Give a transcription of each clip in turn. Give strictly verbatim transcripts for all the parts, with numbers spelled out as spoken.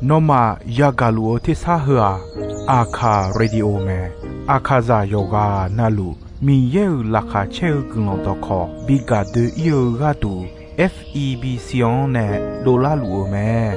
Nawmaf yagaq luf-eu tersar heu-aq, Aqkaq Radio mae. Aqkaqzaq yawqghaq navluf Miqyaer-euq laqkhaq caer-eu guiqlanq dawqkawq bi gaq doe-ir-eu gharduq, F E B C-anr nae dovlar luf-eu mae.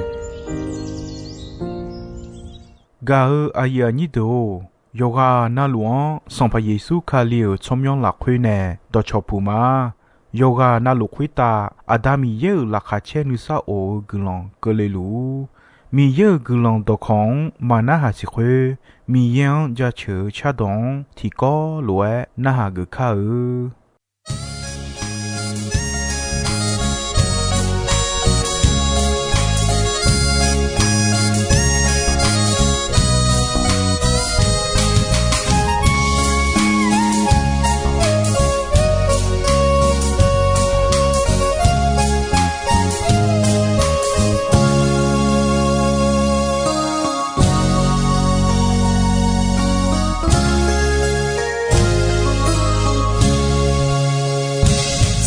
Gaq-eu aqyuif aqnyir deuq-or, yawqghaq navluf-anr Sanqpaq Yeqsur Kali-euq tsawrmyanr lafkhoer nae dawqcawq puq ma. Yawqghaq navluf khoertav Aqda Miqyaer-euq laqkhaq caer nuisar of-eu guiqlanq keuvle luf-ur. Miqyaer-euq guiqlanq dawqkawq-anr maq narhaq siq khoer, Miqyaer-anr jaceuq-eu cardawq-anr tiqkawv lof-aer narhaq geuf kar-eu.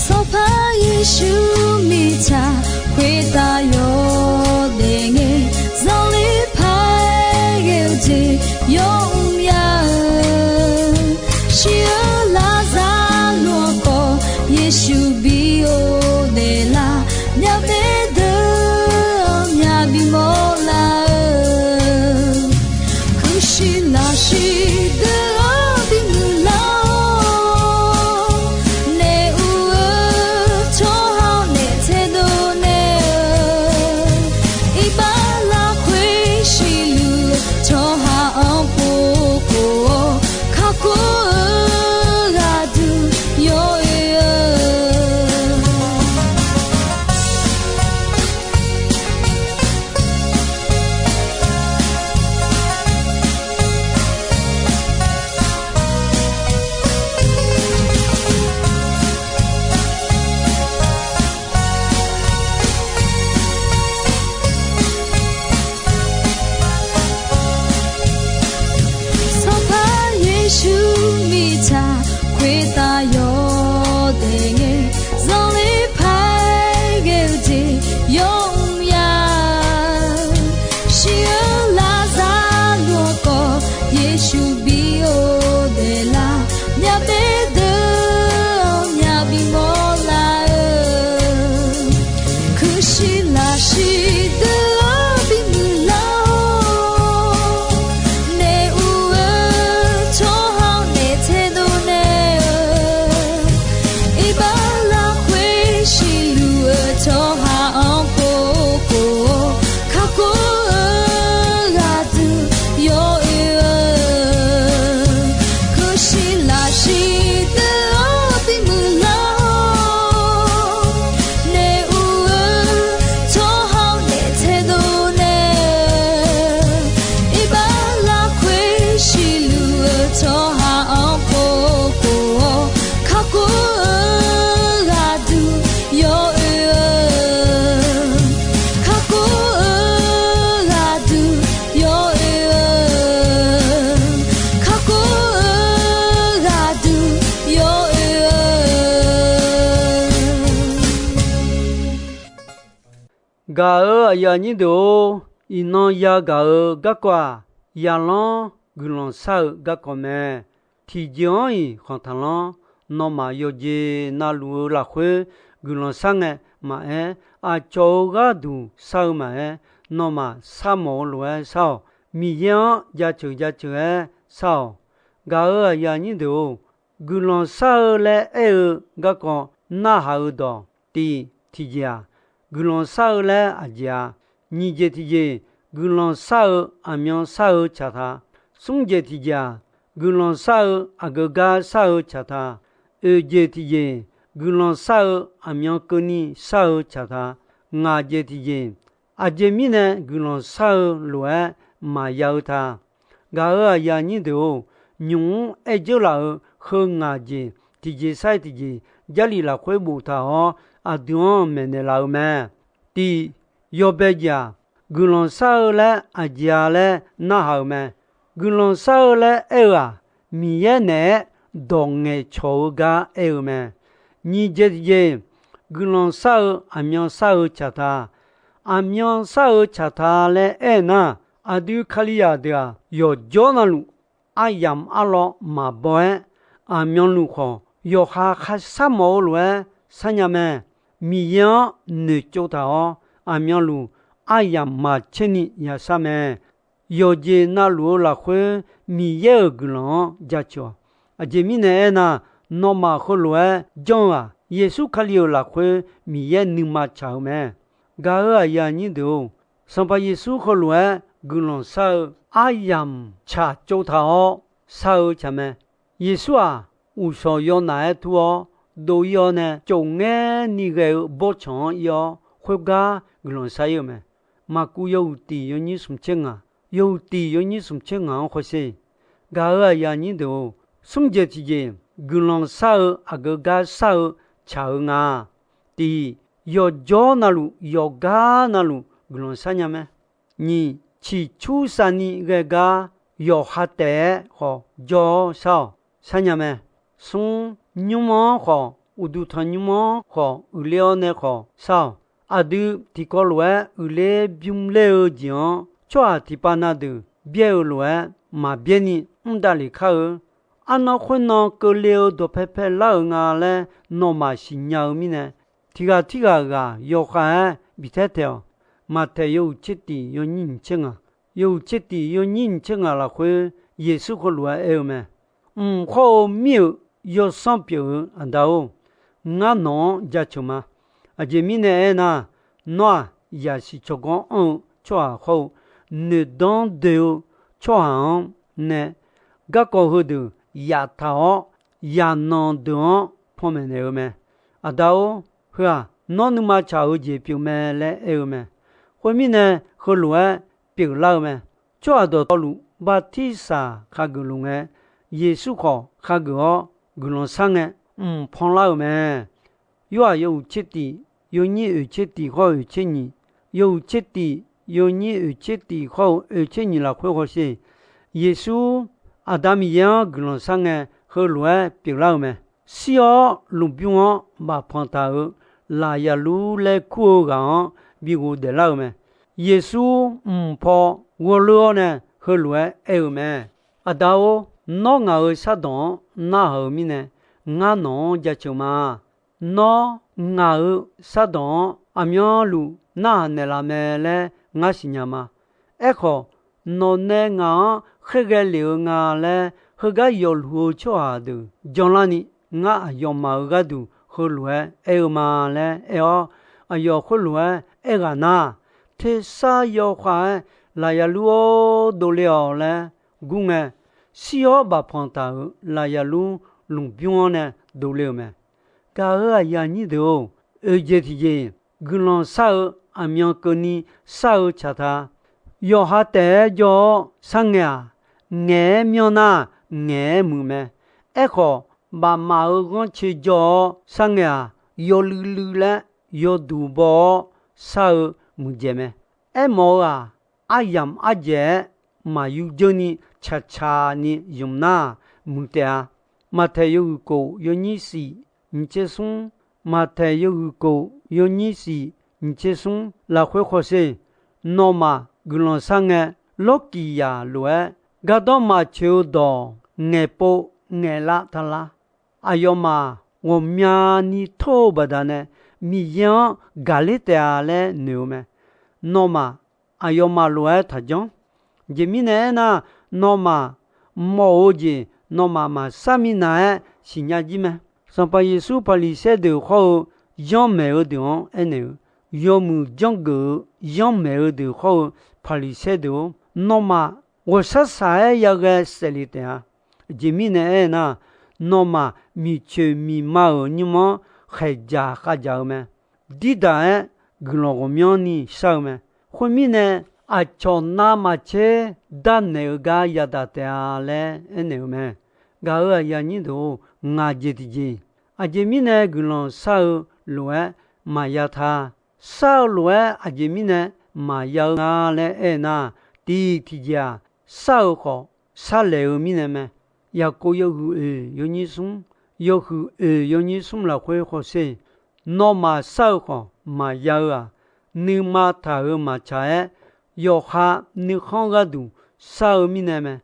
Sanqpaq Yeqsur mirtsaq khoertav yawdaef ngae, zanqler paq-aer ghae-eu jeq yawmr ya-eu, shir-eu Laqzaqloq-anr khawf Yeqsur bi ghofdaef lar, myavbaef deuq-anr myaq bimawr lar-eu, kuirshiq lafshiq deuq-anr bimuiq lar-awr, naef ur-eu tsawrhaq-anr naef taedov naeq-eu, iqbax lafkhoer siqluf-eu tsawrhaq-anr pov khof-awr, kakhof-eu ghaqduq yawoe-eu. Sanqpaq Yeqsur mirtsaq khoertav yawdaef ngae, zanqler paq-aer ghae-eu jeq yawmr ya-eu, shir-eu Laqzaqloq-anr khawf Yeqsur bi ghofdaef lar, myavbaef deuq-anr myaq bimawr lar-eu, kuirshiq lafshiq deuq-anr bimuiq lar-awr, naef ur-eu tsawrhaq-anr naef taedov naeq-eu, iqbax lafkhoer siqluf-eu tsawrhaq-anr pov khof-awr, kakhof-eu ghaqduq yawoe-eu, kuirshiq lafshiq deuq-anr bimuiq lar-awr, naef ur-eu tsawrhaq-anr naef taedov naeq-eu, iqbax lafkhoer siqluf-eu tsawrhaq-anr pov khof-awr, kakhof-eu ghaqduq yawoe-eu, kakhof-eu ghaqduq yawoe-eu, kakhof-eu ghaqduq yawoe-eu. Gaq-eu aqyuif aqnyir deuq-or, iqnan yagaq-eu garkawv-aq, yalanr guiqlanq shar-eu garkawv mae. Tiqjeq-anr-iq khanq taqlanr. Nawmaf yawqjeq navluf-eu lafkhoer guiqlanq shar ngae maqaer, aqcawq-eu gharduq shar-eu maqaer, nawmaf sharmawf-eu lof-aer shar-awq. Miqyaer-anr jaceuq jaceuq-aer shar-awq. Gaq-eu aqyuif aqnyir deuq-or, guiqlanq shar-eu laer aer-eu garkawv narhaq-eu dawq, tiq, tiqjeq-aq, guiqlanq shar-eu laer aqjeq-a. Nyiq jeq tiqjeq, guiqlanq shar-eu aqmyan shar-eu caq ta. Smr jeq tiqjeq-aq, guiqlanq shar-eu aqgeu gar shar-eu caq ta. Oeq jeq tiqjeq, guiqlanq shar-eu aqmyan keuvni shar-eu caq ta. Ngaq jeq tiqjeq, aqjeq mirnae guiqlanq shar-eu lof-aer maqya-eu ta. Gaq-eu aqyuif aqnyir deuq-or, nymq-mr aer dzeur laf-euq heu ngaq jeq tiqjeq sar-iq tiqjeq Jarlif lafkhoer boftaq-awr, aqdui-anr maeqnaeq laf-eu mae. Tiq, yawbae jeq-aq, guiqlanq shar-eu laer aqjeq-a laer narhaq-euq mae. Guiqlanq shar-eu laer aer-eu-aq, Miqyaer naeq-aer dawq ngaeqcawq-eu gar aer-eu mae. Nyiq jeq tiqjeq, guiqlanq shar-eu aqmyan shar-eu caq ta. Aqmyan shar-eu tsaq ta laer aer nar, aqdui Kalizaq deuq-aq, yawqjawr navluf aryamq arlawr maqbaw-aer, aqmyanluf khawf yawqha kharshar mawf-eu lof-aer sharnya mae. Miqyaer-anr noeqtsov taq-awr, aqmyanluf aryamq maqtser ni yashar mae. Yawqjeq navluf-eu lafkhoer Miqyaer-euq guiqlanq-anr jaceuq-awq. Aqjeq mirnae aernar, nawmaf heulof-aer janr-eu-aq, Yeqsur Kali-euq lafkhoer Miqyaer nuima tsaq-eu mae. Gaq-euq aqyuif aqnyir deuq-or, Sanqpaq Yeqsur heulof-aer guiqlanq shar-eu aryamq tsaq tsov taq-awr shar-eu tsaq mae. Yeqsur-aq, uqshawq yawnaf-aer tur-awr dov-ir-awr nae, tsofngaer ni ghae-eu bawrtsanq-anr ir-awr, khoergar guiqlanq shar-ir-eu mae. Maqkuv yawhuiq tiq yawnyir smq tser ngaq, yawhuiq tiq yawnyir smq tser ngaq-anr hawsher. Gaq-euq aqyuif aqnyir deuq-or, smr jeq tiqjeq guiqlanq shar-eu aqgeu gar shar-eu tsaq-eu nga. Tiq, yawqjawr navluf yawqgar navluf guiqlanq sharnya mae. Nyiq, ciqcur shavni ghae gar yawqha taef-aer khawf jawr-awr shar-awq, sharnya mae. Smr, nymr-anr khawf, uqduq tanqnymr-anr khawf uiqler-awr nae khawf shar-awq. Aqdui tiqkawv lof-aer uiqler bymr ler-eu jeq-anr tsawrhaq tiqpav na deuq byaer-eu lof-aer maqbyaer ni mr davlef kar-eu. Arnan khoernan keuvle-eu dawqpae pae lar-euq nga laer nawmaf siqnya-eu mirnae, tiq ghaq tirghaq ghaq yawkhav-aer biftaer taeq-awq. Maqtaeq yawhuiq tser tiq yawnyir nyiq tser ngaq, yawhuiq tser tiq yawnyir nyiq tser ngaq lafkhoer Yeqsur heulof-aer aer-eu mae. Mq khawr-eu mir-euq yawsanr pyeuf-eu Aqda-or, ngar nawq-anr jaceuq ma. Aqjeq mirnae aernar, nawr-aq, yaqsiq tsawrganr anr-eu tsawrhaq hawr-eu, noeqdanr doe-eu tsawrhaq-anr nae garkawv heudeuq yaftaq-awr, yaqnanq deuq-anr panmaeq naeq-eu mae. Aqda-or, heu-aq, nawr nuima tsaq-eu jeq pyeuf mae laer aer-eu mae. Khoermirnae, heulof-aer pyeuflar-eu mae. Tsawrhaq dawqtawvluf bartirsaq khageuf luf ngae, Yeqsur khawf khageuf-awr guiqlanq shar ngae, mq panlar-eu mae. Yorhaq yawhuiq tser tiq, yawnyir oeq tser tiq hawr-eu oeq tser nyiq, yawhuiq tser tiq, yawnyir oeq tser tiq hawr-eu oeq tser nyiq lafkhoer hawsher. Yeqsur Aqda Miqyaer-anr guiqlanq shar ngae, heulof-aer pyeuflar-eu mae. Shir-awr lmqbymr-anr bafpanq taq-euq Laqyaqlur laer kur-eu ghaq-anr bi ghofdaef lar-eu mae. Yeqsur mq paw ghawrleur-awr nae heulof-aer aer-eu mae. Aqda-or, nawr ngaq-euq shardawq-anr narhaq-eu mirnae, ngar nawq-anr jaceuq ma. Nawr ngaq-euq shardawq-anr aqmyanluf narhaq naeqlaf mae laer ngar siqnya ma. Aerkhawf, nawqnae ngaq-anr khaerghae lef-eu nga laer heugar yawfluf-eu tsawrhaq deuq janlarni, ngar aqyawfmaf-euq gharduq heulof-aer aer-eu ma laer aer-awr, aqyawf khoerlof-aer aerghaq nar, tersar yawkhav-aer Laqyaqlur-or, dovle-awq laer gur ngae, shir-awr bafpanq taq-euq Laqyaqlur lmqbymr-anr nae dovle-euq mae. Gaq-euq aqyuif aqnyir deuq-or, oeq jeq tiqjeq guiqlanq shar-eu aqmyan keuvni shar-eu tsaq ta. Yawqha taef-aer jawr-awr shar ngae-aq, ngaeq-aer myanr nar, ngaeq-aer muiq mae. Aerkhawf, bafmaf-euq ghanrcae jawr-awr shar ngae-aq, yawluiv luiv laer yawduq baw-awr shar-eu muiqdzaeq mae. Aermawf-eu-aq, aryamq ardzaeq-aer maqyur dzeur ni caqcaq ni ymq nar-aq, muiq taef-a. Maqtaeq yawhuiq kof yawnyir shif nyiq tser smr, Maqtaeq yawhuiq kof yawnyir shif nyiq tser smr lafkhoer hawsher. Nawmaf guiqlanq shar ngae, lawrkiq yaq lof-aer gardanr maqtsoeq-eu dawq ngaeqpov ngaeqlav tala. Aqyawfmaf ghawqmyani tor-eu baqdanae Miqyaer-anr gaqler taef-a laer noeq-eu mae. Nawmaf aqyawfmaf lof-aer taqjanr. Aqjeq mirnae aernar, nawmaf mawf-eu jeq nawmaf maqshar minav-aer siqnya jir mae. Sanqpaq Yeqsur Paqliqsaer deuq hawr-eu yanrmaeq-eu deuq-anr aernaeq-eu, yawmuiq janrgeuf-eu yanrmaeq-eu deuq hawr-eu Paqliqsaer deuq-or, nawmaf ghawqshar shaq-aer yaghae saefle taef-a. Aqjeq mirnae aernar, nawmaf miqcoeq miqma-euq nymr-anr khaeqdzaq khavdzaq-eu mae. Dirdaq-aer guiqlanq ghawqmyanrni shar-eu mae. Khoermirnae, aqcawq navmaqtser darnaeq-eu gar yadaq taef-a laer aernaeq-eu mae. Gaq-euq aqyuif aqnyir deuq-or, ngaq jeq tiqjeq, aqjeq mirnae guiqlanq shar-eu lof-aer maqya ta. Shar-eu lof-aer aqjeq mirnae maqya-eu nga laer aernar, tiq tiqjeq-aq, shar-eu khawf sharlaeq-eu mirnae mae. Yaqkov yawhuiq oeq yawnyir smr, yawhuiq oeq yawnyir smr lafkhoer hawsher. Nawmaf shar-eu khawf maqya-eu-aq, nuima taq-euq maqtsaq-aer, yawqha nuikhanr gharduq shar-eu mirnae mae.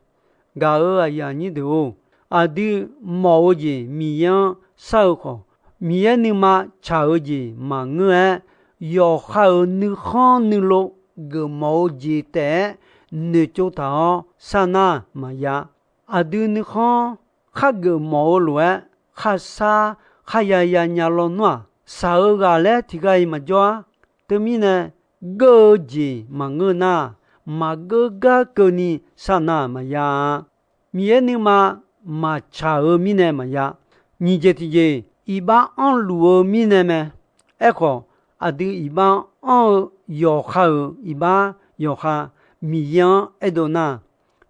Gaq-euq aqyuif aqnyir deuq-or, aqdui mawf-eu jeq Miqyaer-anr shar-eu khawf, Miqyaer nuima tsaq-eu jeq maqngeur-aer, yawqha-euq nuikhanr nuilov geufmawf-eu jeq taef-aer noeqtsov taq-awr shar nar maqya. Aqdui nuikhanr khargeuf mawf-eu lof-aer, kharshar kharya yanya lawnmr-aq, shaq-eu ghaq laer tiqghaq-iq maqjawr-ar. Teumirnae, geur-eu jeq maqngeur nar, maqgeur gar keuvni shar nar maqya-a. Miqyaer nuima maqtsaq-eu mirnae maqya. Nyiq jeq tiqjeq, iqbax anrluf-eu mirnae mae. Aerkhawf, aqdui iqbax anr-eu yawqha-euq iqbax yawqha Miqyaer-anr aerdov nar,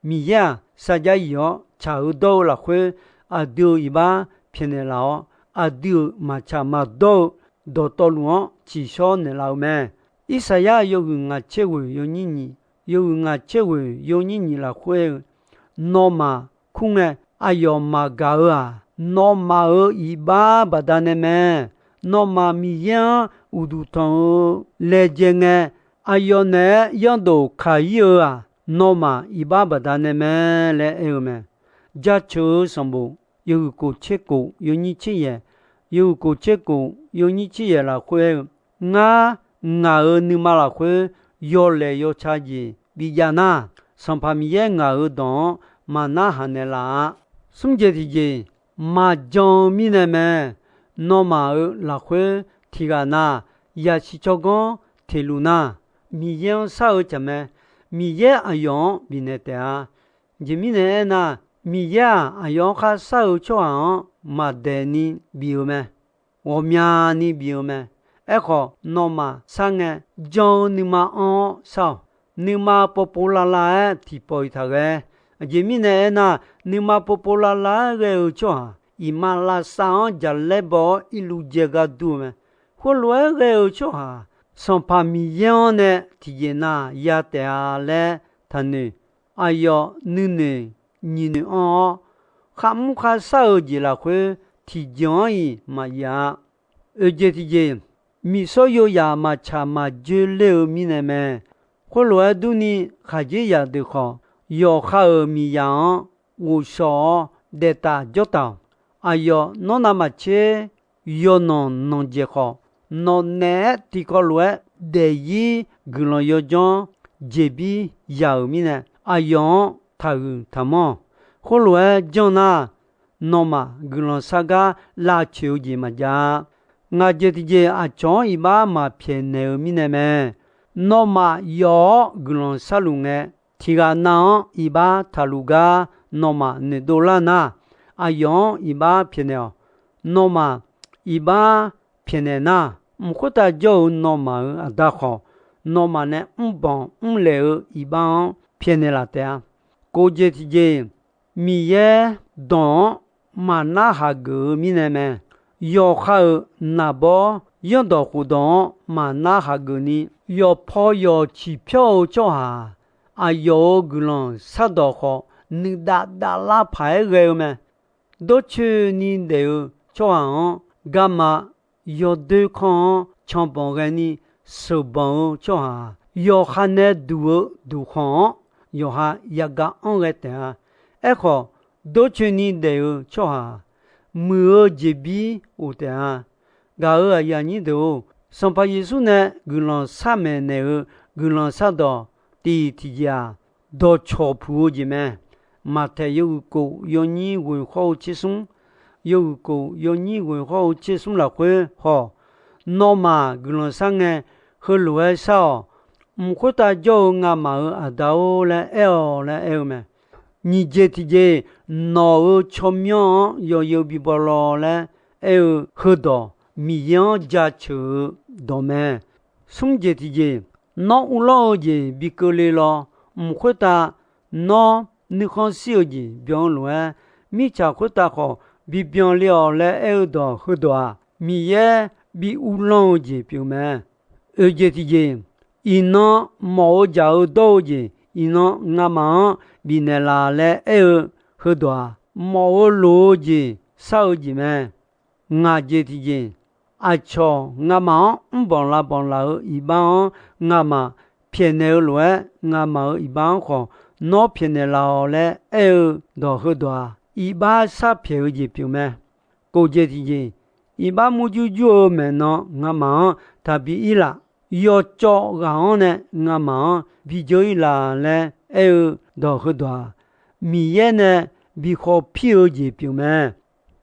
Miqyaer-aq, sarjax yif-awr tsaq-eu dawr-eu lafkhoer, aqdui-euq iqbax pyaeqnaeq laf-awr, aqdui-euq maqtsaq maqdawr-eu dawqtawvluf-anr tsiqshawr naeqlaf-eu mae. Irsaqyar yawhuiq ngaq tser ghoeq yawnyir nyiq, yawhuiq ngaq tser ghoeq yawnyir nyiq lafkhoer-eu, nawmaf kur ngae, aqyawf maqgaq-eu-aq, nawmaf-euq iqbax baqdanae mae. Nawmaf Miqyaer-anr uqduq tanq-eu laejae ngae, aqyawf naeq-aer yanrdawq kaq-ir-eu-aq, nawmaf iqbax baqdanae mae laer aer-eu mae. Jaceuq-eu sanqbof yawhuiq kof tser kof yawnyir tser yaeq, yawhuiq kof tser kof yawnyir tser yaeq lafkhoer aer-eu, Ngar, ngaq-euq nuima lafkhoer yawlaeq yawca jeq bijav nar, Sanqpaq Miqyaer ngaq-euq dawq-anr maqnarhaq naeqlaf-a. Smr jeq tiqjeq, maqjan-eu mirnae mae. Nawmaf-euq lafkhoer tiqghaq na yasiq tsawrganr teq luf nar, Miqyaer-anr shar-eu tsaq mae. Miqyaer aqyawf-anr bifnaeq taef-a. Jeq mirnae aernar, Miqyaer-aq, aqyawf-anr khar shar-eu tsawrhaq-anr maqdaeq ni bif-eu mae. Ghawqmyani bif-eu mae. Aerkhawf, nawmaf sharngae, jan-eu nuima anr-awr shar-awq. Nuima povpov lavlav-aer tiqpawf-iq taqghae. Aqjeq mirnae aernar, nuima povpov lavlav-aer ghae-eu tsawrhaq, iqmalavshav lavsav-anr jaqlaer baw-awr irluv jaegar dur-eu mae. Khoerlof-aer ghae-eu tsawrhaq, Sanqpaq Miqyaer-anr nae tiqjeq na ya taef-a laer taqnoeq. Aqyawf nuinoeq nyiq noeq anr-awr, kharmr kharshar-eu jeq lafkhoer tiqjeq-anr-iq maqyaf-a. Oeq jeq tiqjeq, miqsawr yoyaf maqtsaq maqjoe ler-eu mirnae mae. Khoerlof-aer durni, khaqdzerzaq deuq khawf, yawqha-euq miqzaq-anr ghovshaw-awr daeftaf jawrtaf-awq. Aqyawf nawr navmaqtser yawqnan nanqjeq khawf, nawqnaeq-aer tiqkawv lof-aer daefzir guiqlanq yawdzanr jeqbir ya-euq mirnae, aqyawf-anr taqhuiq taqmanr-awq. Khoerlof-aer janr nar, nawmaf guiqlanq shar gar lavcoeq-eu jeq maqjav-a. Ngaq jeq tiqjeq, aqcawq-anr iqbax maqpyaeqnaeq-eu mirnae mae. Nawmaf yawf-awr guiqlanq sharluf ngae, tiqghaq nav-anr iqbax taqluf gar nawmaf noeqdov lar nar, aqyawf-anr iqbax pyaeqnaeq-awq. Nawmaf iqbax pyaeqnaeq nar, mq khoertav jawr-eu nawmaf-euq Aqda khawf, nawmaf nae mrbanq mrlaeq-eu iqbax-anr pyaeqnaeq laf taef-a. Kof jeq tiqjeq, Miqyaer dawq-anr maqnar haq geuf-eu mirnae mae. Yawqha-euq naqbawr yanrdawq khofdawq-anr maqnar haq geuf ni, yawqpaw yawq ciqpyawr-eu tsawrhaq-aq, aqyawf-euq guiqlanq shardawq khawf, nuidav davlar paq-aer ghae-eu mae. Dawrcoeni daef-eu tsawrhaq-anr garma yawdoer kanr-anr canbanq ghae ni sheuqbanq-eu tsawrhaq-aq, yawqha nae duq-eu duqkhanq-anr yawqha yaga anr ghae taef-a. Aerkhawf, dawrcoeni daef-eu tsawrhaq-aq, muiq-eu jeqbir of taef-a. Gaq-euq aqyuif aqnyir deuq-or, Sanqpaq Yeqsur nae guiqlanq sharmaeq naeq-eu guiqlanq shardawq tiq tiqjeq-aq, dawqcawq puq-eu jeq mae. Maqtaeq yawhuiq kof yawnyir ghoeq hawr-eu tser smr, yawhuiq kof yawnyir ghoeq hawr-eu tser smr lafkhoer haw, nawmaf guiqlanq shar ngae, heulof-aer shar-awq. Mq khoertav jawr-eu ngamaf-euq Aqda-or laer aer-awq laer aer-eu mae. Nyiq jeq tiqjeq, nawq-euq tsawrmyanr-anr yawzeu bi baw law laer aer-eu heudawq, Miqyaer-anr jaceuq-eu dawq mae. Smr jeq tiqjeq, nawr uvlanr-eu jeq bi keuvle law. Mq khoertav nawr nuikhanr shir-eu jeq byan-eu lof-aer, mirtsaq khoertav khawf bibyan le-awq laer aer-eu dawq heudawq-aq, Miqyaer bi uvlanr-eu jeq pyeuf mae. Oeq jeq tiqjeq, iqnan mawf-eu jaq-eu dawr-eu jeq, iqnan ngamaf-anr bifnaeq laf laer aer-eu heudawq-aq, mawf-eu loq-eu jeq shar-eu jeq mae. Ngaq jeq tiqjeq, Aqcawq ngamaf-anr mrbanq lavbanq laf-euq iqbax-anr ngamaf pyaeqnaeq-eu lof-aer, ngamaf-euq iqbax-anr khawf nawr pyaeqnaeq laf-awq laer aer-eu dawq heudawq-aq, iqbax sharpyaeq-eu jeq pyeuf mae. Kof jeq tiqjeq, iqbax murjur jur-eu maeqnan ngamaf-anr taqbi ir laf. Yawcawv ghaq-anr nae ngamaf-anr bi dzeur ir laf laer aer-eu dawq heudawq-aq, Miqyaer nae bi khawf pir-eu jeq pyeuf mae.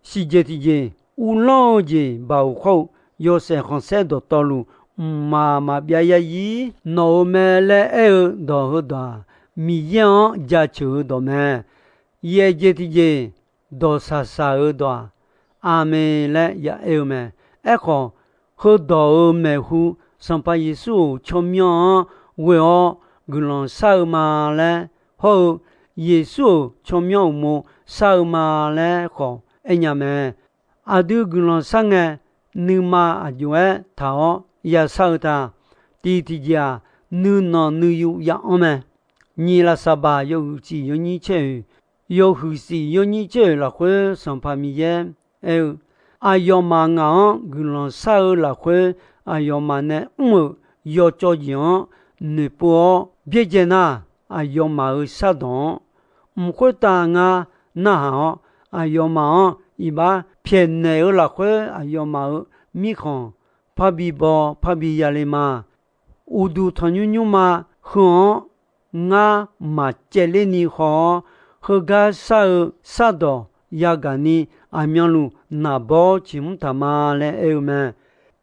Siqjeq tiqjeq, uvlanr-eu jeq baoq khawr-eu yawshaef khanqsaer dawqtawvluf, mqmaq maqbyav yarzir nawq-eu mae laer aer-eu dawq heudawq-aq, Miqyaer-anr jaceuq-eu dawq mae. Yaeq jeq tiqjeq, dawq shaqshaq-eu dawq-aq, Aqmeq laer ya aer-eu mae. Aerkhawf, heudawq-euq maeqhu Sanqpaq Yeqsur-euq tsawrmyanr-anr ghoe-awr guiqlanq shar-eu ma laer hawr-eu, Yeqsur-euq tsawrmyanr uqmov shar-eu ma laer khawf aernya mae. Aqdui guiqlanq shar ngae, nuima aqjox-aer taq-awr yashar-eu ta. Tiq tiqjeq-aq, nuinanq nuiyu ya-anr mae. Nyiq lafsaqbaq yawhuiq cif yawnyir caer oeq, yawhuiq cif yawnyir caer oeq lafkhoer Sanqpaq Miqyaer aer-eu, aqyawfmaf ngaq-anr guiqlanq shar-eu lafkhoer, aqyawfmaf nae mr-euq yawcawv jeq-anr noeqpov-awr byaerdzae nar, aqyawfmaf-euq shardawq-anr mq khoertav ngar narhaq-awr, aqyawfmaf-anr iqbax pyaeqnaeq-eu lafkhoer, aqyawfmaf-euq mirkhanq parbi baw parbi yale ma. Uqduq tanqnymr nymrma heu-anr ngar maqcaevler ni haw-awr, heugar shar-eu shardawq yagaq ni aqmyanluf naqbawr ciqmr taq ma laer aer-eu mae.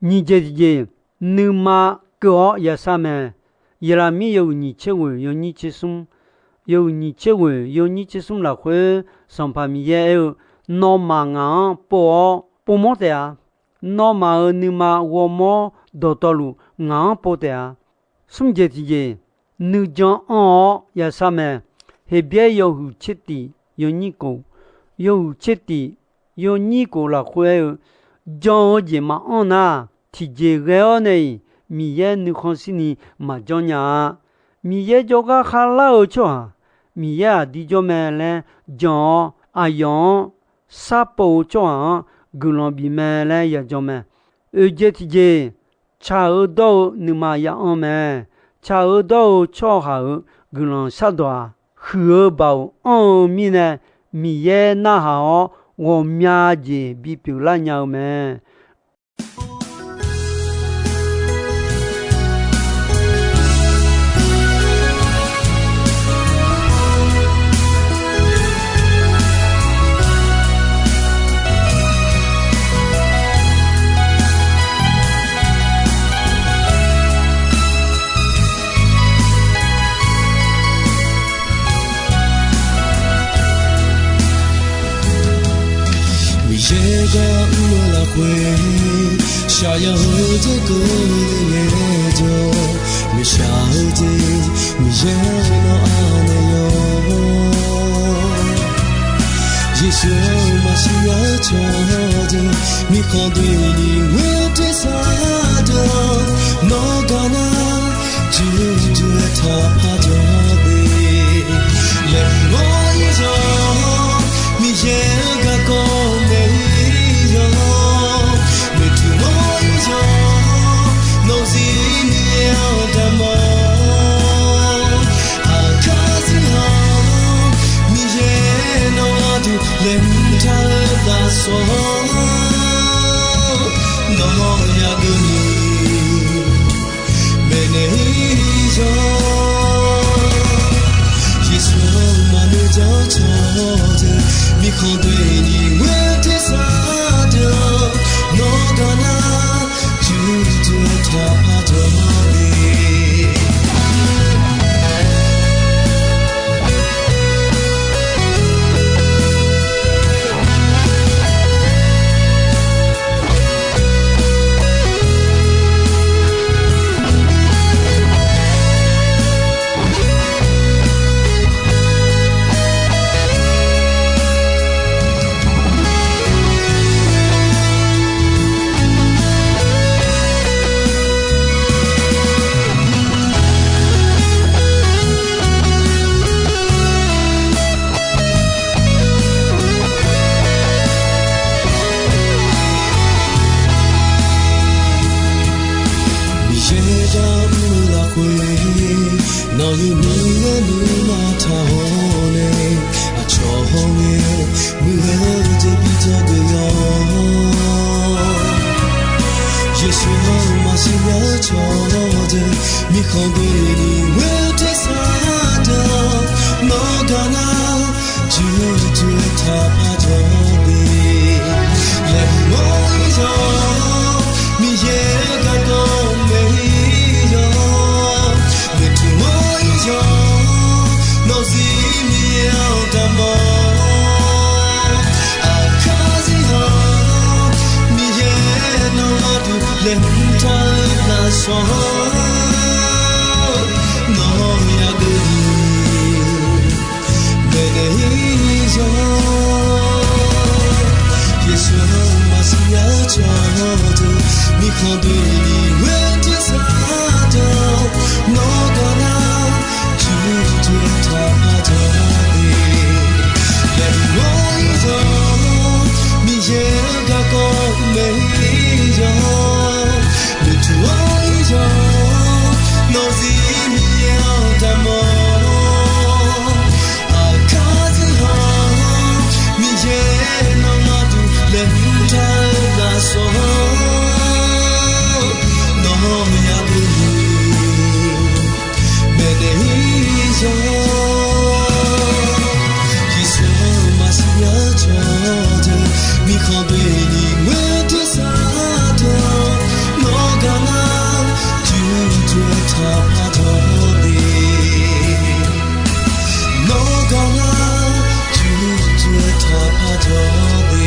Nyiq jeq tiqjeq, nuima keuv-awr yashar mae. Yaqlaqmir yawhuiq nyiq tser ghoeq yawnyir tser smr, yawhuiq nyiq tser ghoeq yawnyir tser smr lafkhoer Sanqpaq Miqyaer aer-eu, nawmaf ngaq-anr pov-awr povmawr taef-a. Nawmaf-euq nuima ghawrmawr dawqtawvluf ngaq-anr pov taef-a. Smr jeq tiqjeq, nuijan anr-awr yashar mae. Heqbyaer yawhuiq tser tif yawnyir kof, yawhuiq tser tif yawnyir kof lafkhoer aer-eu, jan-eu jeq maqanr nar, tiqjeq ghae-awr nae-iq Miqyaer nuikhanr shirni maqjanr nya-a. Miqyaer jawrgar kharlar-eu tsawrhaq, Miqyaer aqdir jawr mae laer jan-awr, aqyawf-anr sharpov-eu tsawrhaq-anr guiqlanq bif mae laer yajan mae. Oeq jeq tiqjeq, tsaq-eu dawr-eu nuima ya-anr mae. Tsaq-eu dawr-eu tsawrhaq-euq guiqlanq shardawq-aq, huiq-eu baoq anr-eu mirnae, Miqyaer narhaq-awr ghawqmya jeq bipyeuf lar nya-eu mae. Miqyaer gar mr-eu lafkhoer, shaqyawq-eu dzeurkeuv le ngaejawr, miqshaq-eu jeq Miqyaer nawr anaeq yawq. Yeqsur-anr maqsiq-aer cawq deuq, mirkhanq doeni ghoer tersar deuq, nawr gar nar, jurjur-aer taqpar jawr de. Laeqhmq-awr ir-awr, Miqyaer-euq garkawv maeq-ir-awr, noeqtmq-awr ir-awr, nawq-eu zir Miqyaer-anr damq-awr, aqkar zir-awr, Miqyaer nawq-anr duq laeqhmq taq-eu lafsawq-awr, nawq-anr yageuq ni maeqnaeq-ir-awr, Yeqsur-anr maqnoeq janr cawq deuq, mirkhanq doeni ghoer tersar deuq, nawr gar nar, jurjur-aer taqpar jawr de. Aqyawf-euq nuima taq-awr nae, aqcawq hawr ngae muiq-eu jeq bi jawr deuq-awr, Yeqsur-anr maqsiq nya cawq deuq, mirkhanq doeni ghoer tersar deuq-awr, nawr gaq nar, juqjuq taqpaq jawr de. Laeqhmq-awr ir yawq, Miqyaer-euq garkawv maeq-ir yawq, noeqtmq-awr ir yawq, nawq zir Miqyaer-anr damq-awr, aqkar zir haq, Miqyaer nawmaf duq laeqhmq taq-eu lafsawq-anr, nawq-anr yageuf ni maeqnaeq-ir yawq. Yeqsur-anr maqsiq nya cawq deuq, mirkhanq doeni ghoer tersar deuq-awr, nawr gaq nar, juqjuq taqpaq jawr de. Laeqhmq-awr ir yawq, Miqyaer-euq garkawv maeq-ir yawq, noeqtmq-awr ir yawq, nawq zir Miqyaer-anr damq-awr, aqkar zir haq, Miqyaer nawmaf duq laeqhmq taq-eu lafsawq-anr, nawq-anr yageuf ni maeqnaeq-ir yawq. Yeqsur-anr maqsiq nya cawq deuq, mirkhanq doeni ghoer tersar deuq-awr, nawr gaq nar, juqjuq taqpaq jawr de. Nawr gaq nar, juqjuq taqpaq jawr de.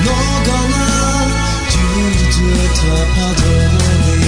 Nawr gaq nar, juqjuq taqpaq jawr de.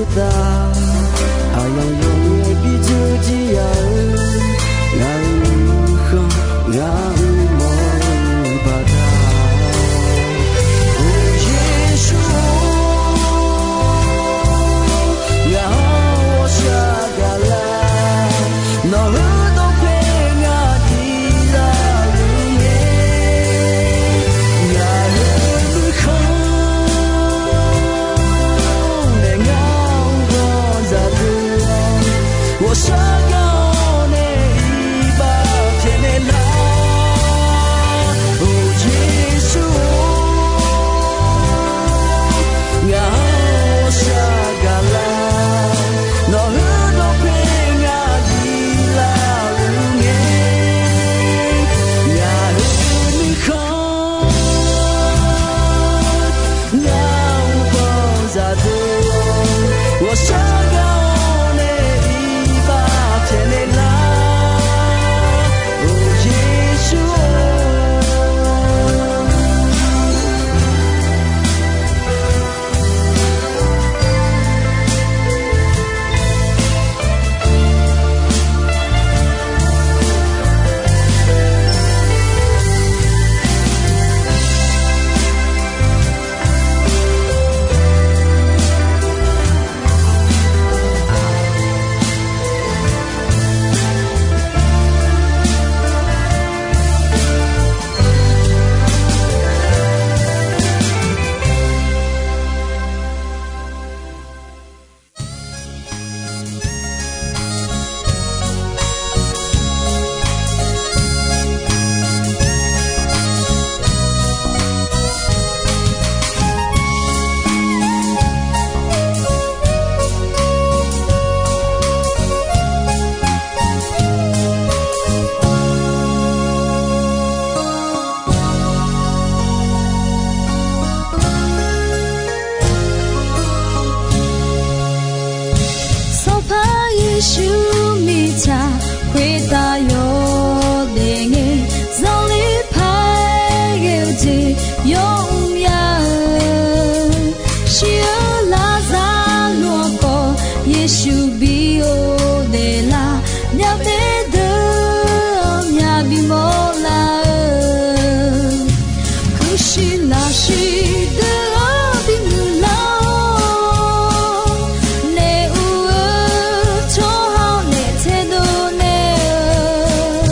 Khoertav aqyawf yawqngae bi dzeur jir ya-eu, ngaq-euq nuikhanr ngaq-euq mawr-eu baqda, Yeqsur-or, ngaq-anr ghawqshaq gaqlar, nawq heudawq paer ngaq diq laf-eu ngae, ngaq-euq nuikhanr nae ngar-anr ghawq zaqdeuq-awr, ghawqshaq gaq-awr nae iqbax pyaeqnaeq lar. Or Yeqsur-or, ngaq-anr ghawqshaq gaqlar, nawq heudawq paer ngaq diq laf-eu ngae, ngaq-euq nuikhanr ngar-anr ghawq zaqdeuq-awr, ghawqshaq gaq-awr nae iqbax pyaeqnaeq lar. Or Yeqsur-or, Sanqpaq Yeqsur mirtsaq khoertav yawdaef ngae, zanqler paq-aer ghae-eu jeq yawmr ya-eu, shir-eu Laqzaqloq-anr khawf Yeqsur bi ghofdaef lar, myavbaef deuq-anr myavbi mawrlar-eu, kuirshuir lafshuir deuq-anr bimuiq lar-awr, naef ur-eu tsawrhaq-anr naef taedov naeq-eu,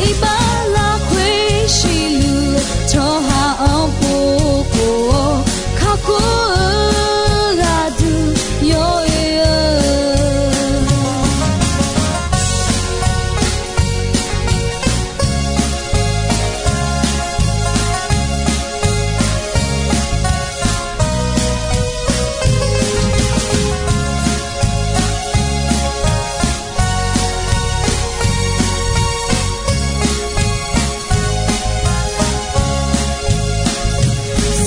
iqbax lafkhoer siqluf-eu tsawrhaq-anr pov khof-awr, kakhof-eu ghaqduq yawoer-eu.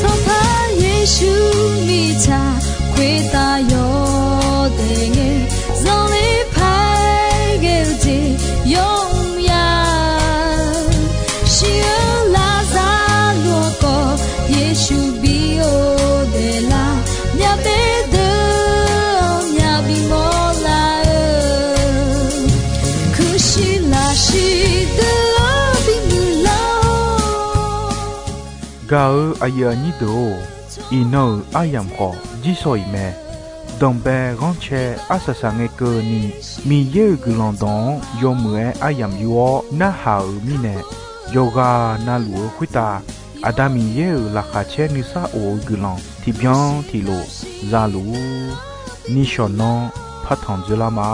Sanqpaq Yeqsur mirtsaq khoertav yawdaef ngae, zanqler paq-aer ghae-eu jeq yawmr ya-eu, shir-eu Laqzaqloq-anr khawf Yeqsur bi ghofdaef lar, myavbaef deuq-anr myavbi mawrlar-eu, kuirshuir lafshuir deuq-anr bimuiq lar-awr. Gaq-eu aqyuif aqnyir deuq-or, iqnan-euq aryamq khawf jirsawq iq mae. Danqbae ghanrcae arsaq saq ngae keuvni, Miqyaer-euq guiqlanq dawq-anr yawmuiq-aer aryamq yur-awr narhaq-euq mirnae, yawqghaq navluf-eu khoertav Aqda Miqyaer-euq laqkhaq caer nuisar of-eu guiqlanq tiqbyan tiqlof za luf-ur. Nishawq nanr partanq dzoerlar ma.